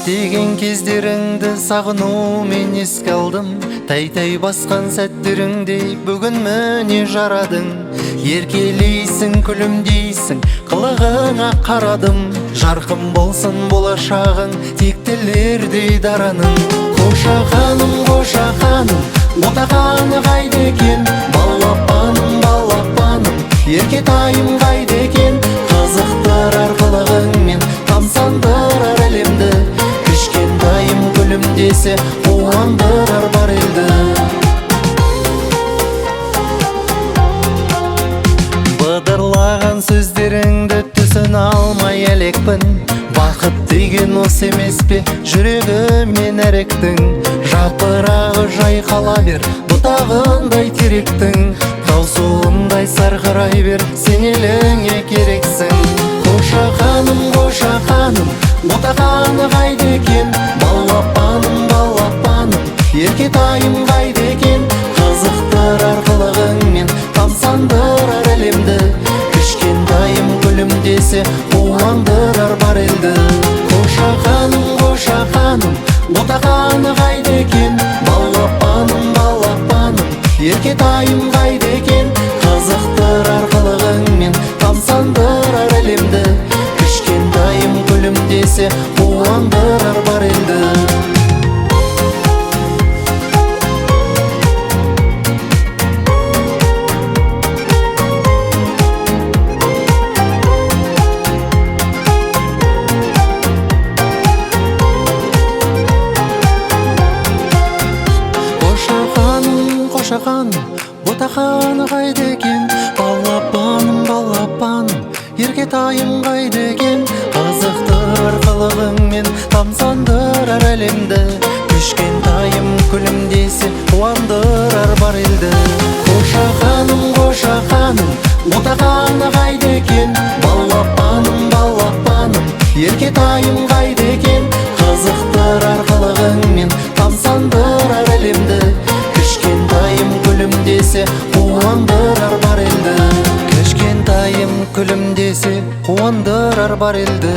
Әттеген кездеріңді сағынумен еске алдым. Тәй-тәй басқан сәттеріңде бүгін міне жарадың. Еркелейсің, күлімдейсің, қылығыңа қарадым. Жарқын болсын болашағың, тектілердей дараның. Қошақаным, қошақаным, ботақаны қайда екен? Балапаным, балапаным, еркетайым қайда екен? Қызықтырар қылығыңмен тамсандырар әлемді. Кішкентайым күлімдесе қуандырар бар елді. Быдырлаған сөздеріңді түсіне алмай әлекпін. Бақыт деген осы емес пе, жүрегімен әректің. Жапырағы жайқала бер, бұтағындай теректің. Тау суындай сарқырай бер, сен еліңе керексің. Қошақаным, қошақаным, ботақаны қайда екен? Балапаным, балапаным, еркетайым қайда екен? Қызықтырар қылығыңмен тамсандырар әлемді. Кішкентайым күлімдесе қуандырар бар елді. Қошақаным, қошақаным, ботақаны қайда екен? Балапаным, балапаным, еркетайым қайда екен? Қызықтырар қылығыңмен тамсандырар әлемді. Кішкентайым күлімдесе қуандырар бар елді. Қошақаным, қошақаным, ботақаны қайда екен? Балапаным, балапаным, еркетайым қайда екен? Қызықтырар қылығыңмен тамсандырар әлемді. Кішкентайым күлімдесе қуандырар бар елді. Қошақаным, қошақаным, ботақаны қайда екен? Балапаным, балапаным, еркетайым қайда екен? Қызықтырар қылығыңмен тамсандырар әлемді. Кішкентайым күлімдесе қуандырар бар елді. Кішкентайым күлімдесе қуандырар бар елді.